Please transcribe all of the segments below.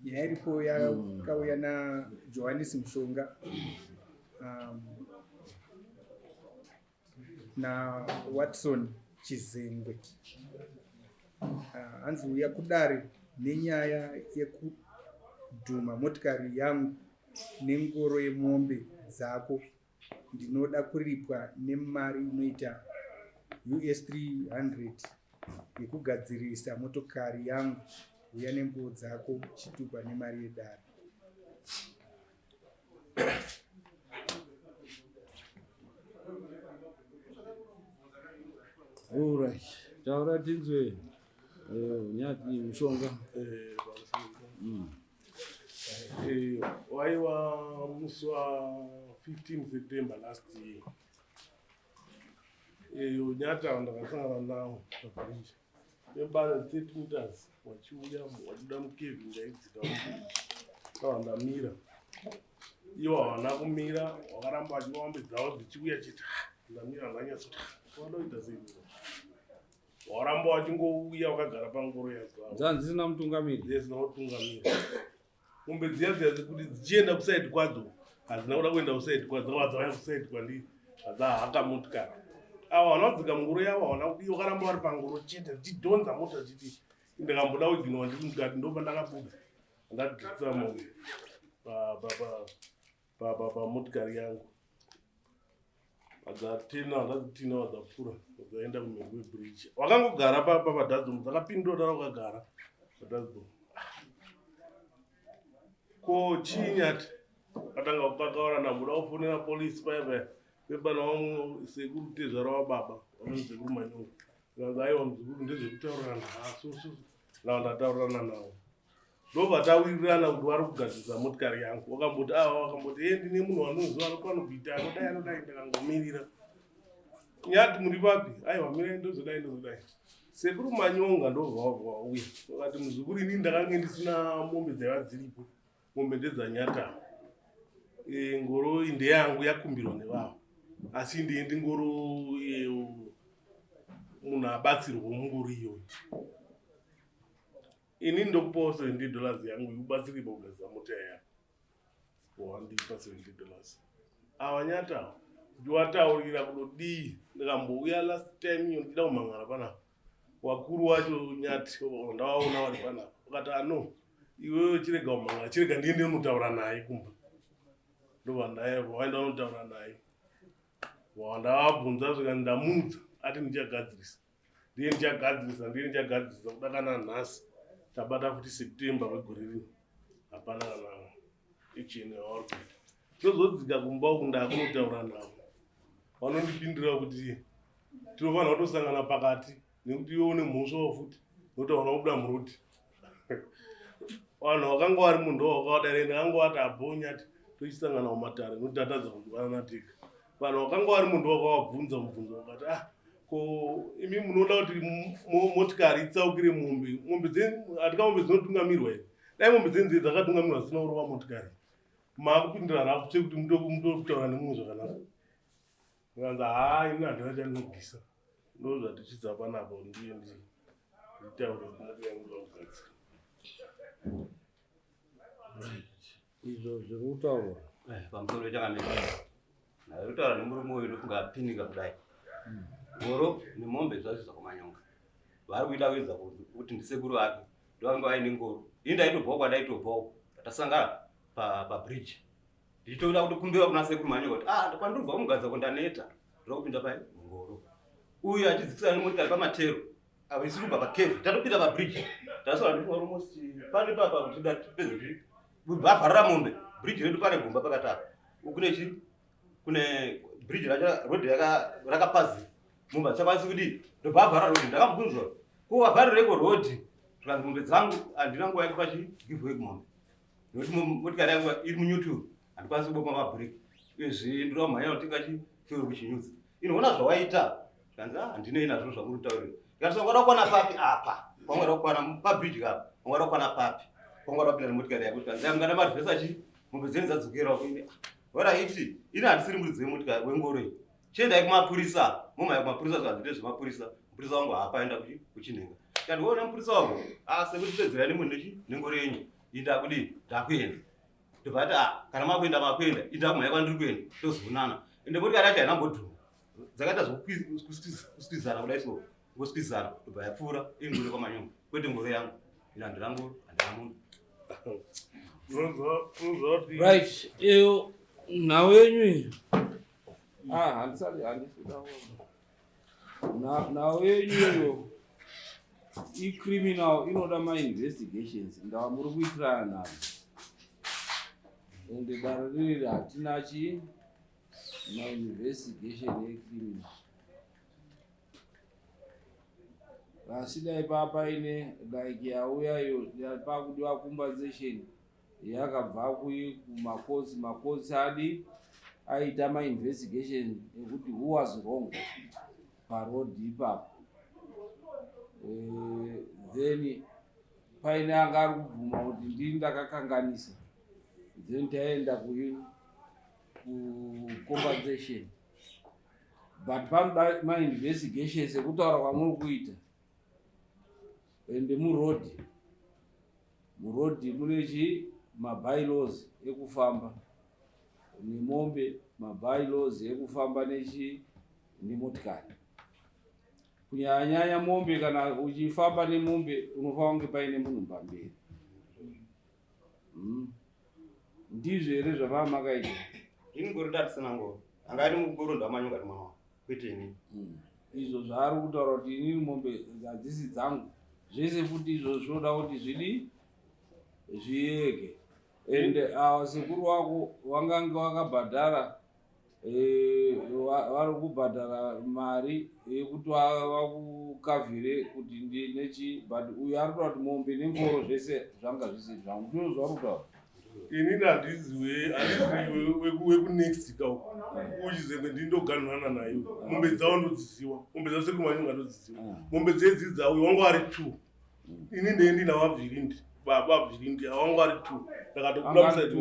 Nyaya iripo yakauya naJohannes Mushonga naWatson Chizengwe. Hanzi uya kudare nenyaya yekudhuma motikari yangu nengoro yemombe dzako. Ndinoda kuripwa nemari inoita US 300 yekugadzirisa motokari yangu. Uya nembuo dzako, chitupa nemari yedare. Alright. Taura tinzwe. Eh, nyati mushonga. Eh, eh, waiwa musi wa 15 September last year. Eh, nyata ndakasangana nawo pabridge. Nebana 30 meters wachiuya wachibuda mucave ndaidzika ndabva ndamira. Iwo hawana kumira wakaramba vachimombe dzavo dzichiuya chiti ndamira ndanyatso wada kuita sei waramba wachingouya wakagara pangoro yadzo dzanzi dzisina mutungamiri dzisina mutungamiri mombe dziya dziya kuti dzichienda kusaidi kwadzo hadzina kuda kuenda kusaidi kwadzo dzakabva dzauya kusaidi kwandiri dzahaka motikari ava vana kudzika mungoro yavo havana kudii vakaramba vari pangoro chete dzichidhonza mota dzichiti ndikamboda kuginwa ndiri mukati ndopa ndakabuda ndadhitsa mombe pamotikari yangu Dzatina dzatina dzapfura dzaenda kumhiri kwebridge. Wakangogara papa padhadzomu dzakapindura dara wakagara padhadzomu. Ko chii nyati? Atanga kukakaura ndamuda kufonera police paya paya. Pepana wangu sekuru tezvara wababa vanonzi sekuru Manyonga. Zvikanzi aiwa muzukuru ndezvekutaurirana. Ah so so. Ndava ndataurirana navo. Ndobva tawirirana kuti vari kugadzirisa motikari yangu. Wakamboti awa ah, wakamboti ye ndine munhu wanoziva anokwana kuita anodai anodai ndakangomirira. Nyati muri papi? Aiwa mirai ndozodai ndozodai. Sekuru Manyonga ndobva wabva wauya. Vakati muzukuru ini ndakange ndisina mombe dzaiva dziripo. Mombe ndedzanyata. E, ngoro iyi ndeyangu yakumbirwa nevavo. Asi ndiye ndingoro e, munhu abatsirwa mungoro iyoyo. Ini ndokupawo 70 dollars yangu ikubatsire pakugadzira mota yako. Wandipa 70 dollars. Awa nyata ndiwataurira kudodii ndikambouya last time iyo ndida kumhangara panapa. Wakuru wacho nyati ndawaona vari panapa. Vakati ano iwewe chirega kumhangara chirega ndiende unotaura naye kumba. Ndobva ndaya waenda unotaura naye. Wandavabvunza zvikanzi ndamuudza ati ndichagadzirisa. Ndiye ndichagadzirisa, ndiye ndichagadzirisa kuda kana nhasi tabata futi September wegore rino. Hapana kana action yavari kuita. Tozodzika kumba uku ndakunotaura navo. Vanondipindura kuti tinofanira kutosangana pakati nekuti iwe une mhosvawo futi nekuti hauna kubuda muroad. Vanhu vakanga vari munhu wakadai ndakanga vati abhonya tochisangana mumatare nekuti tatadza kunzwanana tega. Vanhu vakanga vari munhu wakavabvunza mubvunzo vakati ah ko imi munoda kuti motikari itsaukire mombe mombe hatika mombe dzinotungamirwa here dai mombe dzenyu dzei dzakatungamirwa dzisina kurova motikari maakupindira rafu chekuti mutokutaura nemumwe zvakanaka Nganza haa ini handina chandinobvisa ndo zvatichidza panapa ndiye nditaure kuti yangu kugadzira. Izvo zviri kutaurwa. Eh, pamusoro wechakamira. Ndari kutaura nemurume uyu ndofunga apinika kudai. Ngoro nemombe zvacho zvakumanyonga. Vari kuida kuedza kuti ndisekuru vake. Ndovanga vaine ngoro. Ini ndaitobvawo kwandaitobvawo. Tasangana pa pa bridge. Ndichitoda kutokumbira kuna sekuru Manyonga kuti ah kwandobva kumugadza ko ndaneta. Ndoda kupinda pai mungoro. Uyu achidzikisana nemotikari pamatero. Ava isu kubva pacave tatopinda pabridge. Tasara ndi almost pane papa kuti da tipedze kuti vavharira mombe. Bridge redu pane gomba pakati apa. Uku kune chi kune bridge racho road yaka rakapazi. Mombe hadzisakwanisi kudii. Ndobva avhara road ndakamubvunza ko wavharireko road zvikanzi mombe dzangu handina nguva yekupa chi give way kumombe. Nekuti motikari yangu iri munyutu handikwanisi kubopa mabreak uyezve ndoda kumhanya kutenga chifero kuchinyudzi inoona zvawaita zvikanzi ah handinei nazvo zvamuri kutaurira ndikati saka wada kukwana papi apa kwangada kukwana pabridge kapa kwangada kukwana papi kwangada kupinda nemotikari yako zvikanzi mungada marivhesa chi mombe dzenyu dzadzokerawo ini waraiti ini handisiri muridzi wemotikari wengoro iyi Chiendai kumapurisa, momhanya kumapurisa zvikanzi ndezvemapurisa. Mupurisa wangu haapaenda kuchinhenga. Ndikati woona mupurisa wangu, ah sekuru pedzerani munhu nechi nengoro yenyu. Ini ndakudii? Ndakuenda. Ndobva ati ah, kana makuenda makuenda, ini ndakumhanya kwandiri kuenda, tozoonana. Ende motikari yacho haina kumbodhuma. Dzakaita zvekukwizana kudai so, ngoskwizana, ndobva yapfuura ingoro kwamanyonga. Kwete ngoro yangu. Ini handina ngoro, handina munhu. Right, iyo nhau yenyu iyi. Ah, handisati handisi Nhau yenyu iyo icriminal inoda mainvestigations ndava muri kuitirana navo ende dare riri hatina chii mainvestigation ecriminal asi dai papaine like yauya iyo pakudiwa compensation yakabva kumakosi makosi adi aita mainvestigation ekuti who was wrong paroad ipapo eh, then paine anga ari kubvuma kuti ndini ndakakanganisa then taenda kucompensation but panoda mainvestigation sekutaura kwamuri kuita ende muroad Muroad mune chi mabylaws ekufamba nemombe, mabylaws ekufamba nechi nemotikari. Kunyanyanyanya mombe, kana uchifamba nemombe unofanira kunge paine munhu pamberi. Mm. Ndizvo here zvavaa makaita? Ini ngoro ndatisina ngoro. Anga ari mugoro ndamanyonga mwana wangu. Kwete ini. Mm. Izvo zvaari kutaura kuti inini mombe hadzisi dzangu. Zvese futi izvo zvinoda kuti zvidi zviyeke. And awa sekuru wako wangange wakabhadhara eh, vari kubhadhara mari yekuti vakukavhire kuti ndinechi but uyu ari kuta kuti mombe nengoro zvese zvanga zvisi zvangu ndizvo zvauri kutaura inini handiziwe handiziwe wekunext ka uku uchizengwe ndini ndoganhurana naye mombe dzavo ndodziziwa mombe dzavo sekumanyunga ndodziziwa ah. mombe dzedzi dzavo wangu ari two ini ndee ndina vabvirindi baba bvirindi awangu ari two ndakatobuda musaidi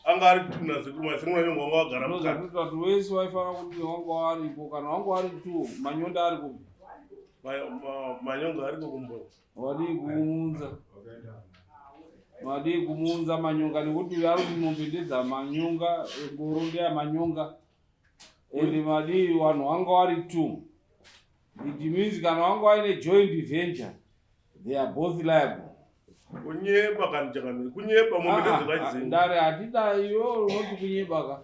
anga ari two nasekuru masekuru manyonga wanga wagara mukati wese waifanira kuti wanga waripo kana wanga wari two manyonda ari kupi manyonga ariko kumbo wadii kumuunza madii kumuunza manyonga nekuti uyo ari kuti mombe ndedzamanyonga ngoro ndeyamanyonga ende madii vanhu wanga wari two it means kana wanga waine joint venture they are both liable Kunyepa kani chakamiri. Kunyepa mombe ah, ah, ndedzekwachizenga. Dare hatida iwe unoti kunyeba ka.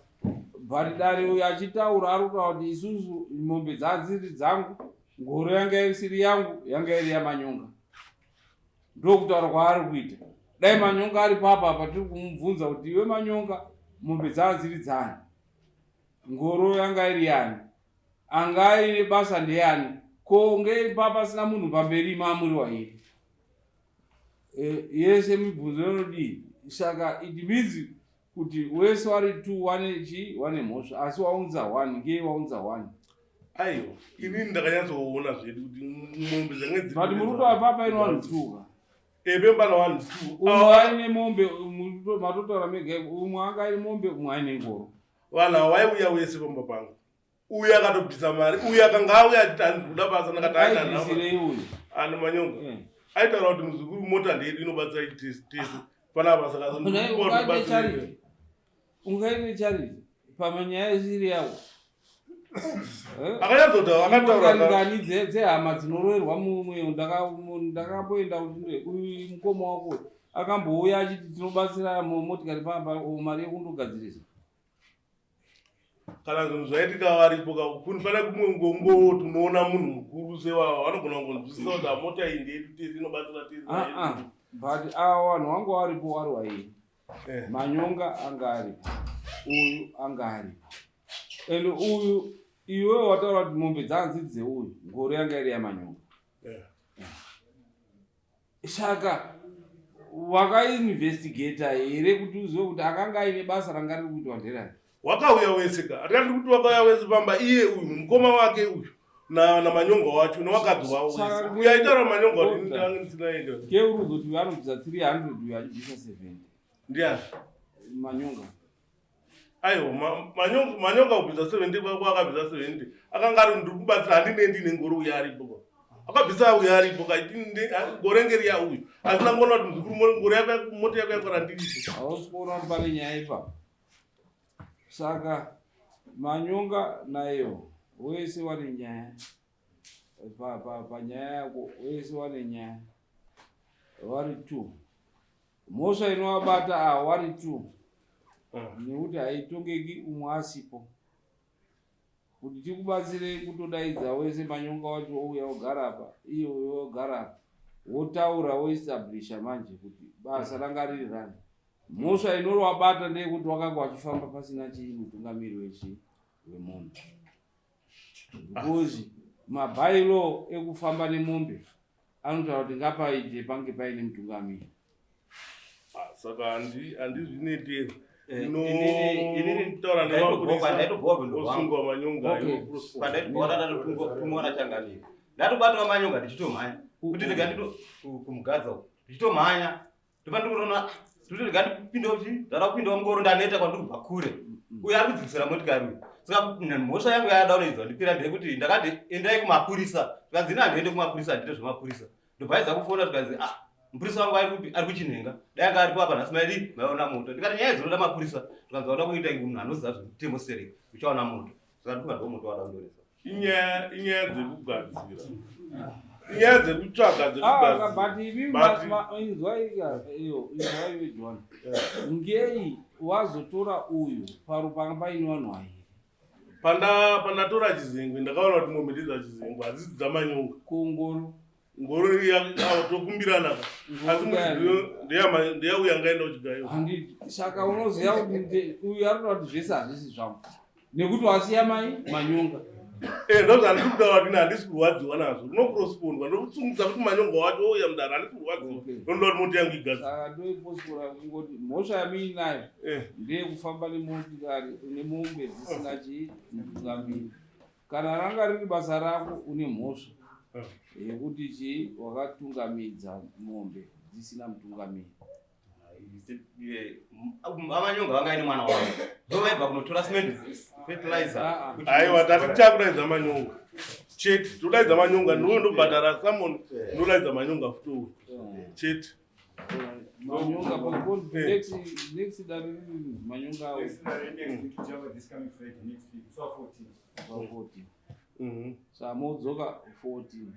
But dare uyo achitaura ari kutaura kuti isusu mombe dzadziri dzangu, ngoro yanga isiri yangu, yanga iri yamanyonga. Ndokutaura kwaari kuita. Dai manyonga ari papa apa tiri kumubvunza kuti iwe manyonga mombe dzadziri dzani? Ngoro yanga iri yani? Anga aine basa ndeyani? Ko nge pasina munhu pamberi mamuri wairi? Eh, yese mibvunzo inodii saka it means kuti wese wari two wane chi wane mhosva asi waunza one ngei waunza one aiwa inini ndakanyatsoona zvedu kuti mombe dzange dziri but muri kutaura papa ine vanhu two ka ebe mbana vanhu two umwe aine mombe matotaura mega umwe anga aine mombe umwe aine ngoro vanhu ava waiuya wese pamba pangu uyu akatobvisa mari uyu akanga auya achiti hanzi kuda basa ndakati aibvisirei uyu ani manyonga eh. aitaura kuti muzukuru mota ndeyedu inobatsira tese panapa saka ungaite charity pamanyaya isiri yako eh? akanyatsotaura akataura ngani dzehama dzinoroerwa mumwe ndakamboenda kuti uyu mukoma wako akambouya achiti tinobatsira motikari pamba mari yekundogadzirisa kana zvinhu zvaitika varipo ka kuni pane kumwe ngongoti unoona munhu mukuru sewawa vanogona kungonzwisisa kuti amota iyi ndeyedu tese inobatsira tese ah, ah. but awa vanhu vangu varipo vari waii eh. manyonga anga aripo uyu anga aripo and uyu iwe wataura kuti mombe dzanzi dzeuyu ngoro yanga iri yamanyonga eh. Saka wakainvestigata here kuti uzive kuti akanga aine basa ranga riri kuitwa nderani? Wakauya wese ka atikati kuti wakauya wese pamba iye uyu mukoma wake uyu na namanyonga wacho newakadzi wavo wese uyu aitaura manyonga kuti ndange ndisina ega ke uri kuzoti uyu anobvisa 300 uyu achibvisa 70 ndiani manyonga aiwa manyonga kubvisa 70 kwako akabvisa 70 akanga ari ndiri kubatsira handine ndine ngoro uyo aripo ah. Akabvisa uyo aripo ngoro yange iri yauyu. Asi ndangoona kuti muzukuru ngoro yako mota yako yakora ndiripo. Hausi kuona kuti pane nyaya ipapo. Saka Manyonga nayo wese wane nyaya. Panyaya yako wese wane nyaya. Vari two. Mhosva inovabata ava vari two. Nekuti haitongeki umwe asipo. Kuti tikubatsire kutodaidza wese Manyonga wacho ouya ogara apa, iye uyo ogara apa. Wotaura woestablisha manje kuti basa ranga riri rani. Mhosva inovabata ndeyekuti wakanga wachifamba pasina chii mutungamiri wechi wemombe. Because mabylaw ekufamba nemombe anotaura kuti ngapaite pange paine mutungamiri. Ah, saka handizvineteri. Ndinotaura nemapurisa osungwa Manyonga. Pandaitomuona changamire ndatobatwa Manyonga ndichitomhanya kuti ndega ndito kumugadza uku ndichitomhanya ndopa ndikutoona kuti ndega ndipinde uchi ndada kupindawo mungoro ndaneta kwandiri kubva kure uyo ari kudzikisira motikari uyu. Saka mhosva yangu yaada kunoidzwa ndipira ndeyekuti ndakati endai kumapurisa, tikanzi ini handiende kumapurisa, handiite zvemapurisa. Ndobvaidza kufona tikanzi ah mupurisa wangu ari kupi? Ari kuchinhenga. Dai anga aripo apa nhasi maidi maiona moto. Ndikati nyaya dzinoda mapurisa, tikanzi wada kuita munhu anoziva zvemutemo sereki uchaona moto. Saka ndikuva ndo moto wada kundonetsa. Inyaya dzekugadzira, inyaya dzekutsvaga dzekugadzira. But imi inzwai iyo, inzwai iwe John. Ngei wazotora uyu paro panga paine vanhu vairi? Pandatora Chizengwe ndakaona kuti mombe ndedzaChizengwe, hadzisi dzaManyonga. Kungoro. Ngoro iya tokumbirana, asi ndeyauya ngaenda kuchigayo. Handiti saka unoziva kuti uyu ari kuda kuti zvese hazvisi zvangu nekuti wasiya mai Manyonga. Eh, ndozvandiri kutaura kuti handisi kurwadziwa nazvo, rinokurespondwa ndokutsungudza kuti Manyonga wacho ouya mudare, handisi kurwadziwa. Ndonoda kuti mota yangu igadzirwe. Saka ndoipostora kungoti mhosva yamuinayo ndeyekufamba nemotikari nemombe dzisina chii mutungamiri. Kana ranga riri basa rako une mhosva yekuti chii wakatungamidza mombe dzisina mutungamiri. AManyonga vanga ine mwana wavo, ndo vaibva kunotora cement, fertilizer. Ah, ah. Aiwa, tati tichakudaidza Manyonga chete, todaidza Manyonga, ndiwe ndobhadhara summon, ndodaidza Manyonga futi uyu chete. Manyonga pa next dare riri Manyonga awo. Next week, Java, this coming Friday, next week, so 14. Pa 14. Saka modzoka 14.